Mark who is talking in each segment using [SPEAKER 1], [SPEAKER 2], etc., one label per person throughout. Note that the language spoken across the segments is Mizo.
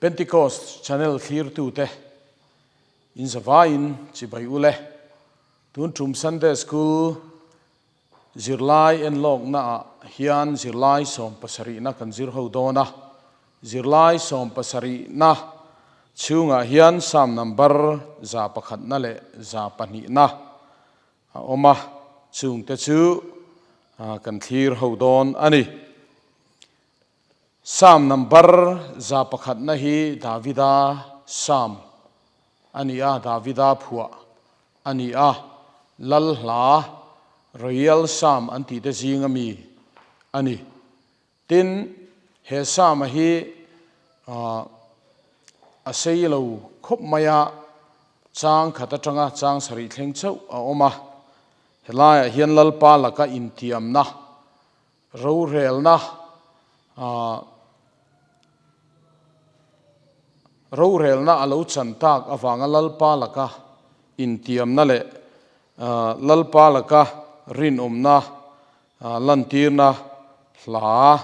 [SPEAKER 1] Pentecost Channel thlirtute in zavaiin chibai ule. Tun tum Sunday School zirlai enlawkna ah hian zirlai sawmpasarihna kan zir ho dawn a. Zirlai sawmpasarihna chhungah hian Psalm number 101na leh 200na a awm a, chungte chu kan thlir ho dawn a ni. Psalm number 101na hi Davida Psalm a ni a, Davida phuah a ni a, Lal hla, Royal Psalm an tihte zinga mi a ni. Tin, he Psalm-a hi a sei lo khawp mai a, chang khat atanga chang sarih thleng chauh a awm a. Helaiah hian Lalpa laka intiamna, rorelna, rorelna a lo chan tak avanga Lalpa laka intiamna leh Lalpa laka rinawmna Lantirna hla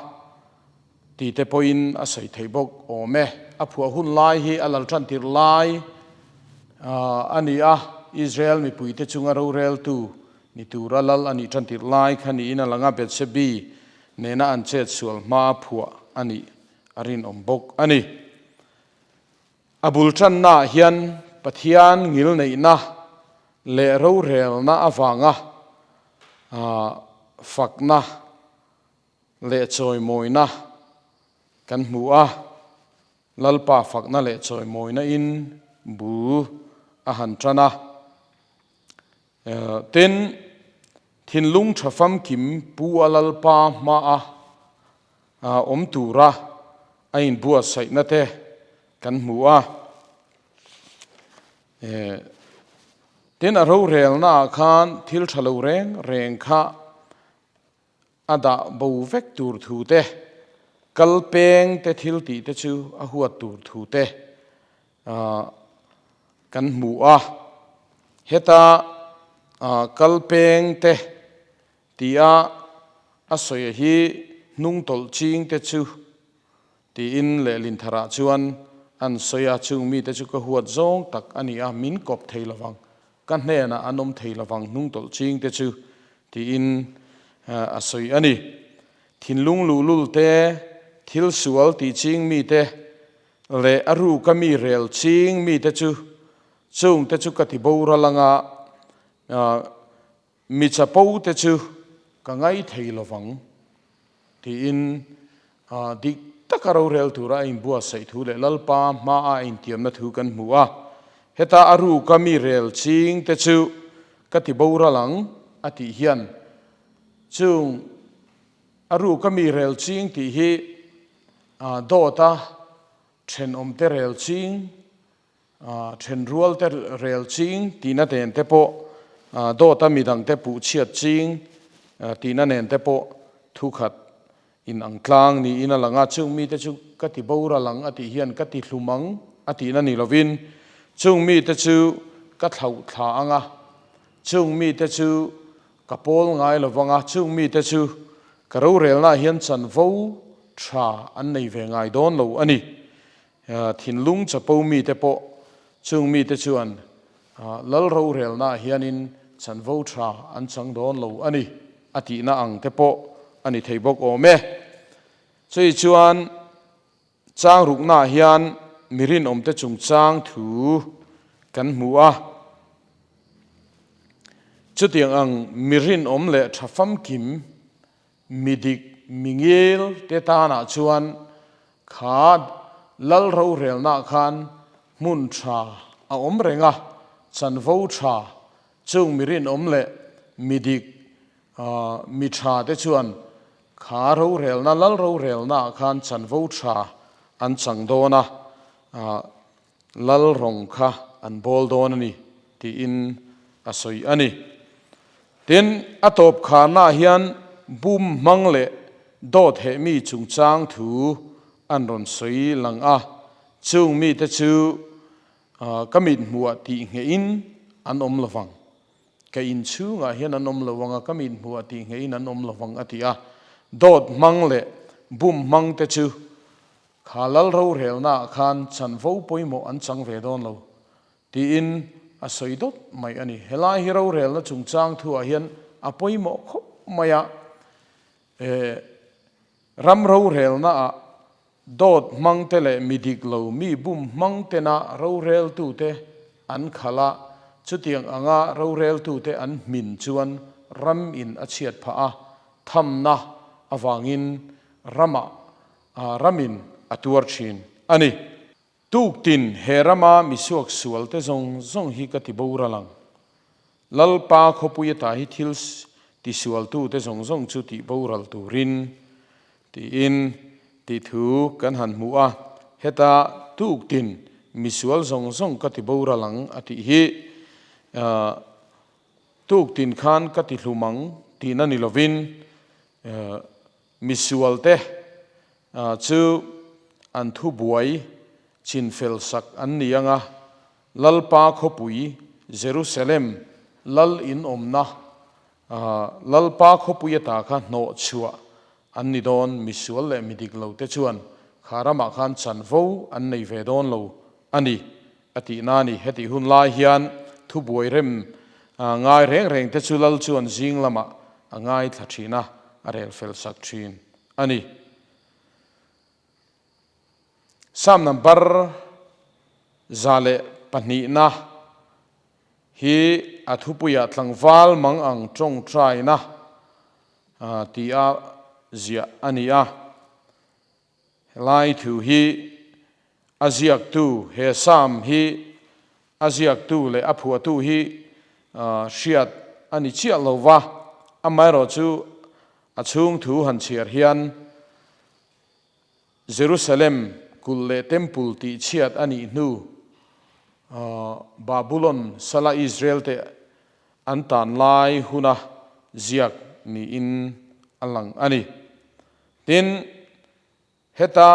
[SPEAKER 1] ti te pawhin a sawi theih bawk awm e. A phuah hun lai hi a lal tan tirh lai a ni a, Israel mipuite chunga roreltu ni tura lal a nih tan tirh lai kha niin a lang a, Bethsebi nena an chet sual hma phuah a nih a rinawm bawk a ni. A bul tannaah hian Pathian ngilneihna leh rorelna avanga fakna leh chawimawina kan hmu a, Lalpa fakna leh chawimawina in bul a han tan a. Tin, thinlung tha famkim pu a Lalpa hmaa awm tura a inbuatsaihna te kan hmu a. Tin, a rorelnaah khan thil tha lo reng reng kha a dah bo vek tur thu te, kal peng te thil tih te chu a huat tur thu te kan hmu a. Heta kal peng te Tia a sawi hi hnung tawlh ching te chu tiin lehlin tharah chuan an sawi a, chung mite chu ka huat zawng tak a ni a, min kawp thei lovang, ka hnenah an awm thei lovang hnung tawlh ching te chu tiin a sawi a ni. Thinlung luhlul te, thil sual tih ching mite leh a ruka mi rel ching mite chu chung te chu ka ti boral anga Mi chapo te chu ka ngai thei lovang, tiin dik taka rorel tura a inbuatsaih thu leh Lalpa hmaa a intiamna thu kan hmu a. Heta a ruka mi rel ching te chu ka ti boral ang, a tih hian chung a ruka mi rel ching tih hi dawta thenawmte rel ching Thenrual te rel ching tihna nen te pawh, dawta midang te puh chhiat ching tihna nen te pawh thu khat in ang tlang niin a lang a. Chung mite chu ka ti boral ang a tih hian ka ti hlum ang a tihna ni lovin, chung mite chu ka thlauh thla ang a, chung mite chu ka pawl ngai lo vang a, chung mite chu ka rorelnaah hian chanvo tha an nei ve ngai dawn lo a ni. Thinlung chapo mite pawh chung mite chuan Lal rorelnaah hianin chanvo tha an chang dawn lo a ni a tihna ang te pawh a ni thei bawk awm e. Chei chuan chang ruknaah hian mi rinawmte chungchang thu kan hmu a. Chutiang ang mi rinawm leh tha famkim Mi dik, mi ngil te tanah chuan kha lal rorelnaah khan hmun tha a awm reng a, chanvo tha chung mi rinawm leh mi dik, mi tha te chuan kha rorelna, lal rorelnaah khan chanvo tha an chang dawn a, lal rawng kha an bawl dawn a ni tiin a sawi a ni. Tin, a tawp kharnaah hian bum hmang leh dawt heh mi chungchang thu an rawn sawi lang a, chung mite chu ka mithmuhah tih nghehin an awm lo vang. Ka inchhungah hian an awm lo ang a, ka mithmuhah tih nghehin an awm lo vang a ti a. Dawt hmang leh bum hmangte chu. Kha lal rorelnaah khan chanvo pawimawh an chang ve dawn lo tiin a sawi dawt mai a ni. Helai hi rorelna chungchang thuah hian a pawimawh khawp mai a, ram rorelnaah dawt hmangte leh mi dik lo, mi bum hmang tena roreltute an khalh a, chutiang anga roreltute an hmin chuan ram in a chhiat phah a, thamna avangin ramah ramin a tuar thin a ni. Tuktin he rama misuak sualte zawng zawng hi ka ti boral ang. Lalpa khawpui ata hi thil tisualtute zawng zawng chu tih boral turin tiin tih thu kan han hmu a. Heta tuktin misual zawng zawng ka ti boral ang a tih hi tuktin khan ka ti hlum ang tihna ni lovin Misualte chu an thubuai chinfel sak an ni ang a, Lalpa khawpui Jerusalem lal in awmna Lalpa khawpui ata kha hnawh chhuah an ni dawn, misual leh mi dik lote chuan kha ramah khan chanvo an nei ve dawn lo a ni a tihna a ni. Hetih hun lai hian thubuai rem ngai reng reng te chu lal chuan zing lamah a ngaithla thin a, a rel fel sak thin a ni. Psalm number 102na hi a thupuiah tlangval mang ang tawngtaina tia ziah a ni a. Helai thu hi a ziaktu, he Psalm hi a ziaktu leh a phuahtu hi hriat a ni chiah lo va, amaherawhchu a chhung thu han chhiar hian Jerusalem kulh leh Temple tihchhiat a nih hnu Babulon sala Israel te an tan lai huna ziak niin a lang a ni. Tin, heta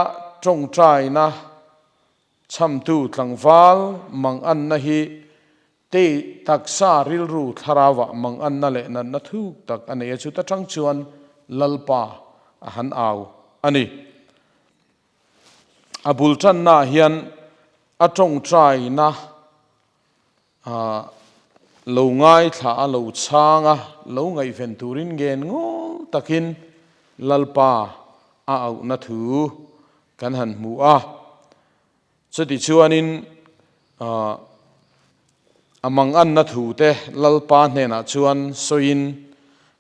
[SPEAKER 1] tawngtaina chhamtu tlangval manganna hi tei taksa rilru thlarauah manganna leh natna thuk tak a nei a, chuta tang chuan Lalpa a han au a ni. A bul tannaah hian a tawngtaina Lo ngaithla a, lo chhang a, lo ngaihven turin ngen ngawl takin Lalpa a auhna thu kan han hmu a. Chutichuanin a manganna thu te Lalpa hnenah chuan sawiin,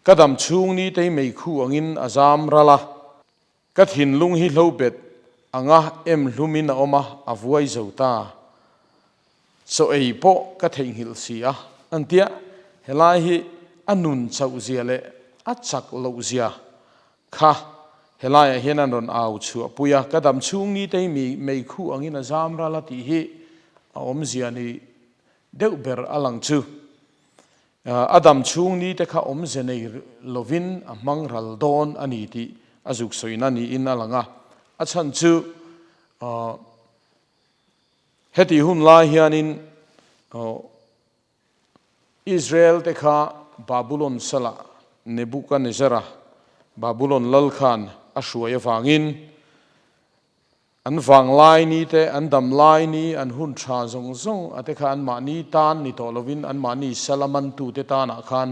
[SPEAKER 1] Ka dam chhung ni tei meikhu angin a zam ral a, Ka thinlung hi hlobet anga em hlumin a awm a, a vuai zo ta. Chaw ei pawh ka theihnghilh si a, an tia. Helai hi a nun chauh zia leh a chak loh zia kha helaiah hian an rawn au chhuah pui a, ka dam chhung ni te hi mi meikhu angin a zam ral a tih hi a awmzia ni deuh ber a lang chu. A dam chhung ni te kha awmze nei lovin a hmang ral dawn a ni tih a zuk sawina niin a lang a. A chhan chu hetih hun lai hianin Israel te kha Babulon salah Nebukanezzara Babulon lal khan a hruai avangin An vanglai ni te, an dam lai ni, an hun tha zawng zawng a te kha anmahni tan ni tawh lovin anmahni sal a mantute tanah khan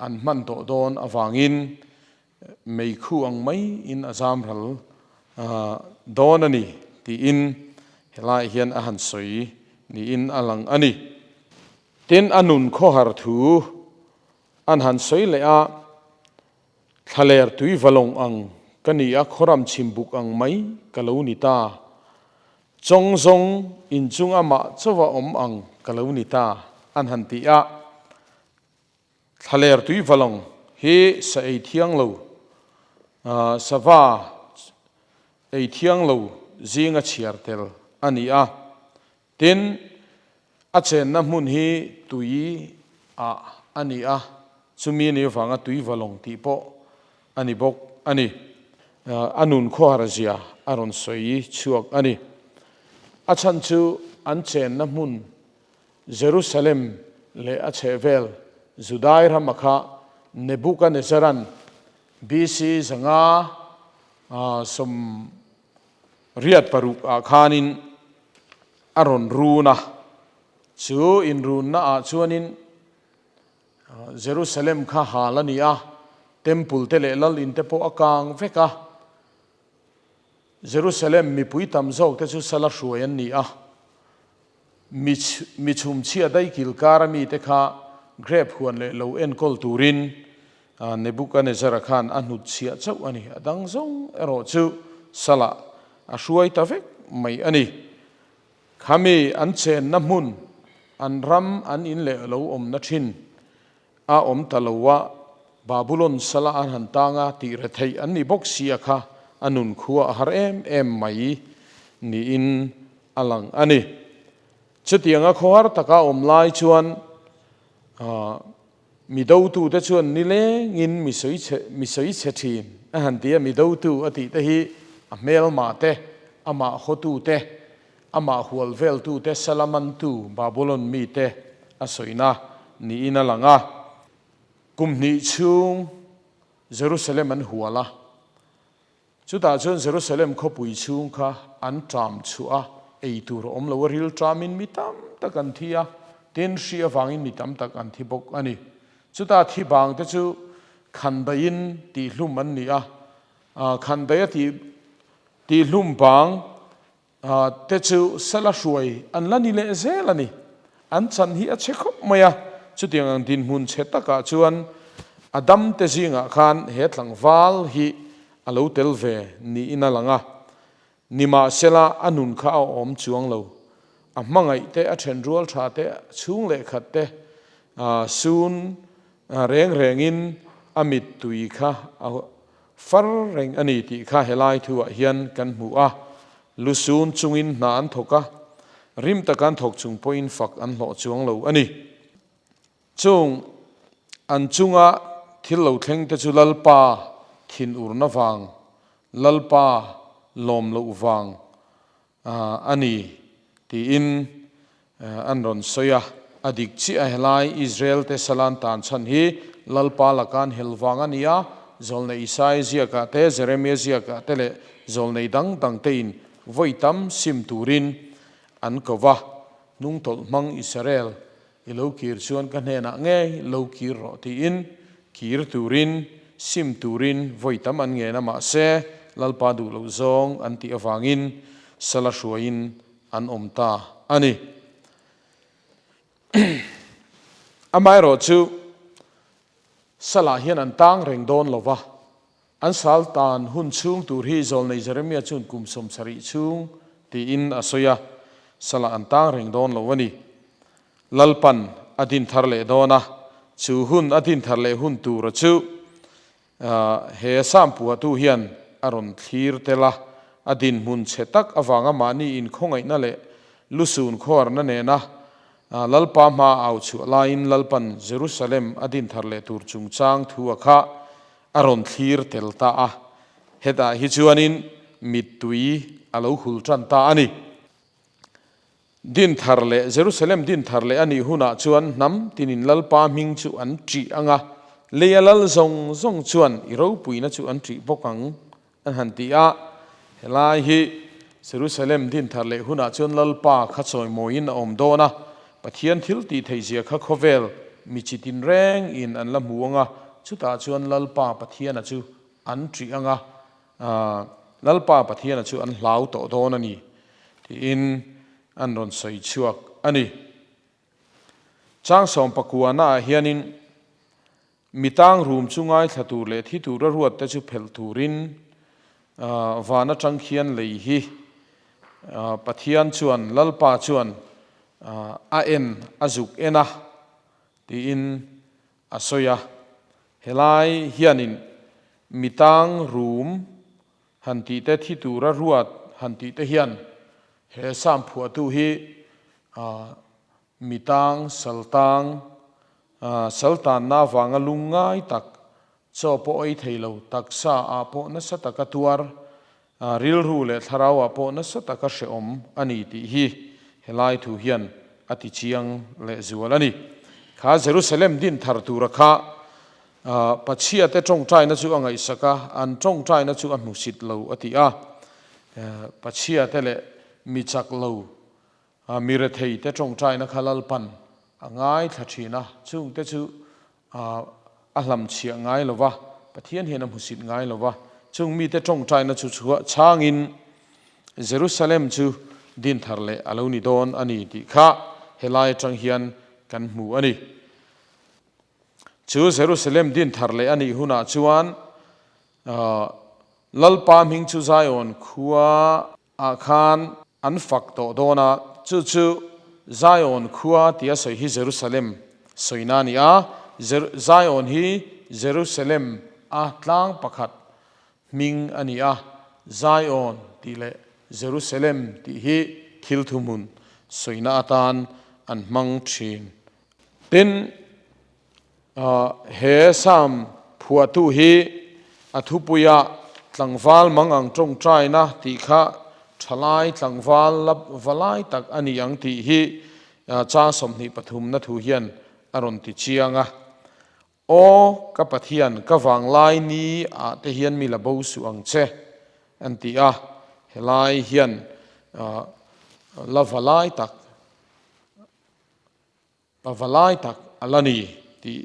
[SPEAKER 1] an hman tawh dawn avangin meikhu ang maiin a zam ral dawn a ni tiin helaiah hian a han sawi niin a lang a ni. Tin, a nun khawhar thu an han sawi leh a. Thlaler tui valawng ang ka ni a, khawram chhim buk ang mai ka lo ni ta. Chawng zawng inchung amah chauha awm ang ka lo ni ta, an han ti a. Thlaler tui valawng hi sa ei thiang lo, sava ei thiang lo zinga chhiar tel a ni a. Tin, a chenna hmun hi tui ah a ni a, chumi ni avanga tui valawng tih pawh a ni bawk a ni. A nun khawhar zia a rawn sawi chhuak a ni. A chhan chu an chenna hmun Jerusalem leh a chhehvel Judai rama kha Nebukanezzara'n BC 500. Riat paruk ah khanin a rawn run a, chu inrunna ah chuanin Jerusalem kha hal a ni a, Temple te leh Lal in te pawh a kang vek a. Jerusalem mipui tam zawk te chu sala hruai an ni a, mi mi chhumchhia daikil kara mite kha grep huan leh lo enkawl turin Nebukanezzara khan a hnutchhiah chauh a ni. A dang zawng erawh chu salah a hruai ta vek mai a ni. Khami an chenna hmun, an ram an in leh lo awmna thin a awm ta lo a, Babulon sala an han tang a tih retheih an ni bawk si a kha a nun khua a har em em mai niin a lang a ni. Chutianga khawhar taka awm lai chuan mi dotute chuan nilengin mi sawi chhe mi sawi chhe thin a han ti a, mi dotu a tih te hi a hmelma te, amah hawtu te, amah hual veltu te, sala mantu Babulon mite a sawina niin a lang a. Kum hnih chhung Jerusalem an hual a, Chutah chuan Jerusalem khawpui chhung kha an ṭam chhuah a, ei tur a awm lo a, ril ṭamin mi tam tak an thi a, tin hri avangin mi tam tak an thi bawk a ni. Chuta thi bang te chu khandaiin tihhlum an ni a, khandaia tihhlum bang te chu sala hruai an la ni leh zel a ni. An chan hi a chhe khawp mai a, chutiang ang dinhmun chhe takah chuan a damte zingah khan he tlangval hi a lo tel ve niin a lang a. Nimahsela a nun kha a awm chuang lo. A hmangaih te, a thenrual tha te, chhung leh khat te sun reng rengin a mittui kha a Far reng a ni tih kha helai thuah hian kan hmu a, lusun chungin hna an thawk a, rim taka an thawk chung pawhin fak an hlawh chuang lo a ni. Chung an chunga thil lo thleng te chu Lalpa thinurna vang, Lalpa lawm loh vang a ni tiin an rawn sawi a, a dik chiah a helai Israel te salan tan chhan hi Lalpa laka an hel vang a ni a, Zawlnei Isaia ziakah te, Jeremia ziakah te leh zawlnei dang dang tein vawi tam sim turin an ko va, hnungtawlh hmang Israel I lo kir chuan ka hnenah ngei lo kir rawh tiin kir turin, sim turin vawi tam an ngen a mahse Lalpa duh loh zawng an tih avangin sala hruaiin an awm ta a ni. Amaherawh chu salah hian an tang reng dawn lo va, An sal tan hun chhung tur hi Zawlnei Jeremia chuan kum 70 chhung tiin a sawi a, salah an tang reng dawn lo a ni. Lalpan a din thar leh dawn a, chu hun a din thar leh hun tura chu he Sam puahtu hian a rawn thlir tel a, a dinhmun chhe tak avanga mahni inkhawngaihna leh lusun khuarna nena Lalpa hmaa au chhuah laiin Lalpan Jerusalem a din thar leh tur chungchang thu a kha a rawn thlir tel ta a, hetah hi chuanin mittui a lo hul tan ta a ni. Din thar leh, Jerusalem din thar leh a nih hunah chuan hnam tinin Lalpa hming chu an ṭih ang a, leia lal zawng zawng chuan i ropuina chu an ṭih bawk ang an han ti a. Helai hi Jerusalem din thar leh hunah chuan Lalpa kha chawimawiin a awm dawn a, Pathian thil tih theihzia kha khawvel mi chi tinreng in an la hmu ang a, chutah chuan Lalpa Pathiana chu an ṭih ang a, Lalpa Pathiana chu an hlau tawh dawn a ni tiin an rawn sawi chhuak a ni. Chang sawmpakuana ah hianin Mi tang rum chu ngaithla tur leh thi tura ruat te chu phelh turin van atang khian lei hi Pathian chuan Lalpa chuan a en a zuk en a tiin a sawi a. Helai hianin mi tang rum han tih te thi tura ruat han tih te hian he Sam phuahtu hi Mi tang, sal tang, sal tanna avanga lung ngai tak, chaw pawh ei thei lo, taksa ah pawh nasa taka tuar, rilru leh thlarau ah pawh nasa taka hrehawm a ni tih hi helai thu hian a ti chiang leh zual a ni. Kha Jerusalem din thar tura kha Pachhia te tawngtaina chu a ngaihsak a, an tawngtaina chu a hmusit lo a ti a. Pachhia te leh mi chak lo, mi rethei te tawngtaina kha Lalpan a ngaithla thin a, chungte chu a hlamchhiah ngai lo va, Pathian hian a hmusit ngai lo va, chung mite tawngtaina chu chhangin Jerusalem chu din thar leh a lo ni dawn a ni tih kha helai atang hian kan hmu a ni. Chu Jerusalem din thar leh a nih hunah chuan Lalpa hming chu Zion khua ah khan an fak tawh dawn a, chu chu Zion khua tia sawi hi Jerusalem sawina a ni a, Zion hi Jerusalem a tlang pakhat hming a ni a, Zion tih leh Jerusalem tih hi thil thuhmun sawina atan an hmang thin. Tin, He Psalm phuahtu hi a thupuia tlangval mang ang tawngtaina tih kha thalai tlangval la va lai tak a ni ang tih hi chang 23 na thu hian a rawn ti chiang a. Aw ka Pathian, ka vanglai ni ah te hian mi la bo suh ang che, an ti a. Helai hian la va lai tak Pa valai tak a la ni tih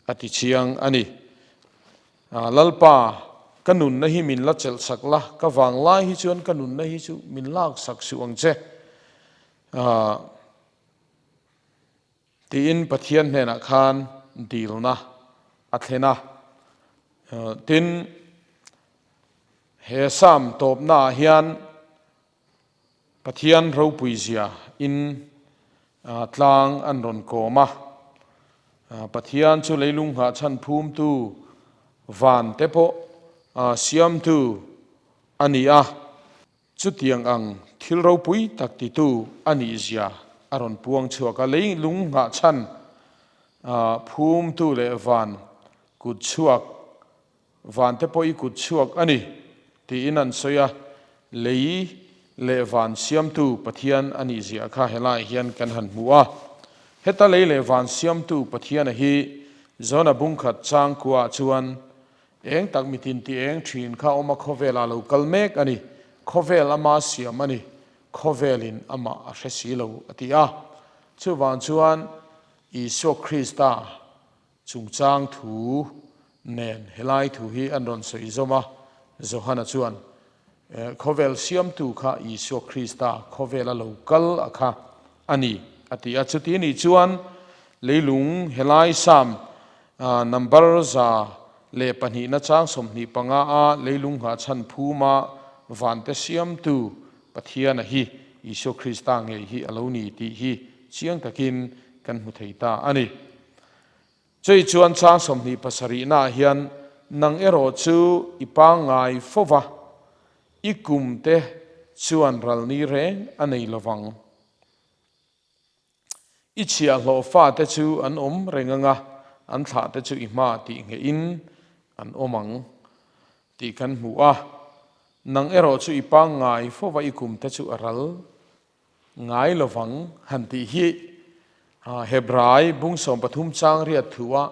[SPEAKER 1] a ti chiang a ni. Lalpa, ka nunna hi min la chelh sak la, ka vanglai hi chuan ka nunna hi chu min lak sak suh ang che, tiin Pathian hnenah khan dilna a thlen a. Tin, he Psalm tawpnaah hian Pathian ropui zia in tlang an rawn kawm a, Pathian chu leilung nghah chhan phumtu van te pawh siamtu a ni a, chutiang ang thil ropui tak titu a nih zia a rawn puang chhuak a, leilung nghah chhan phumtu leh van kut chhuak Van te pawh i kut chhuak a ni, tiin an sawi a, lei leh van siamtu Pathian a nih ziah kha helaiah hian kan han hmu a. Heta lei leh van siamtu Pathiana hi Jona bungkhat changkuaah chuan eng tak mitin ti eng thin kha awm a khawvelah lo kal mek a ni, khawvel ama siam a ni, khawvelin amah a hre si lo a ti a. Chuvang chuan Isua Krista Chungchang thu nen helai thu hi an rawn sawi zawm a, Johana chuan, Khawvel siamtu kha Isua Krista khawvela lo kal a kha a ni, a ti a. Chuti nih chuan leilung helai Psalm number 102 na chang 25 a leilung nghahchhan phuma vante siamtu Pathiana hi Isua Krista ngei hi a lo ni tih hi chiang takin kan hmu thei ta a ni. Chei chuan chang 27 naah hian nang erawh chu i pangngai fo va, i kum te chuan ral ni reng a nei lo vang. I chhiahhlawh fate chu an awm reng anga, an thlah te chu i hma tih nghehin an awm ang tih kan hmu a. Nang erawh chu i pangngai fo va, i kum te chu a ral Ngai lovang han tih hi Hebrai bung 13 chang riat thu a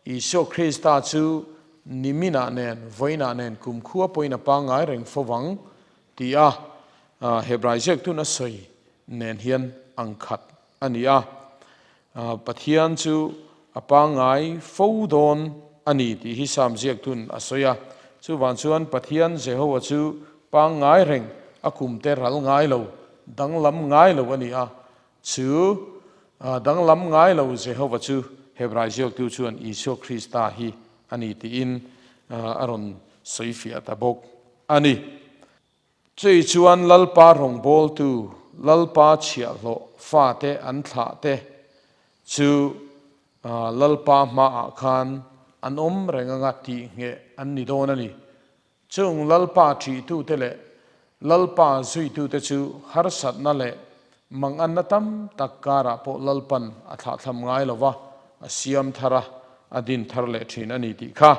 [SPEAKER 1] Isua Krista chu niminah nen vawiinah nen kumkhua pawhin a pangngai reng fo vang tih a Hebrai ziaktun a sawi nen hian ang khat a ni a. Pathian chu a pangngai fo dawn a ni tih hi Psalm ziaktun a sawi a. Chuvang chuan Pathian Jehovah chu pangngai reng, a kumte ral ngai lo, danglam ngai lo a ni a. Chu danglam ngai lo Jehovah chu Hebrai ziaktu chuan Isua Krista hi a ni tiin a rawn sawi fiah ta bawk a ni. Chei chuan Lalpa rawngbawltu, Lalpa chhiahhlawh fate an thlahte chu Lalpa hmaah khan an awm reng anga tih ngheh an ni dawn a ni. Chung Lalpa ṭihtute leh Lalpa zuitute chu harsatna leh manganna tam tak karah pawh Lalpan a thlahthlam ngai lo va, a siam thar a, a din thar leh ṭhin a ni tih kha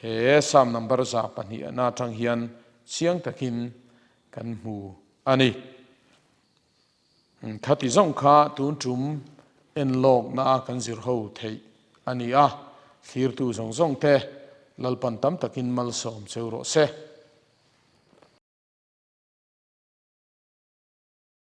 [SPEAKER 1] he Psalm number 102 na aṭang hian Chiang takin kan hmu a ni. Khati zawng kha tun tum enlawkna a kan zir ho theih a ni a, thlirtu zawng zawng te Lalpan tam takin malsawm cheu rawh se.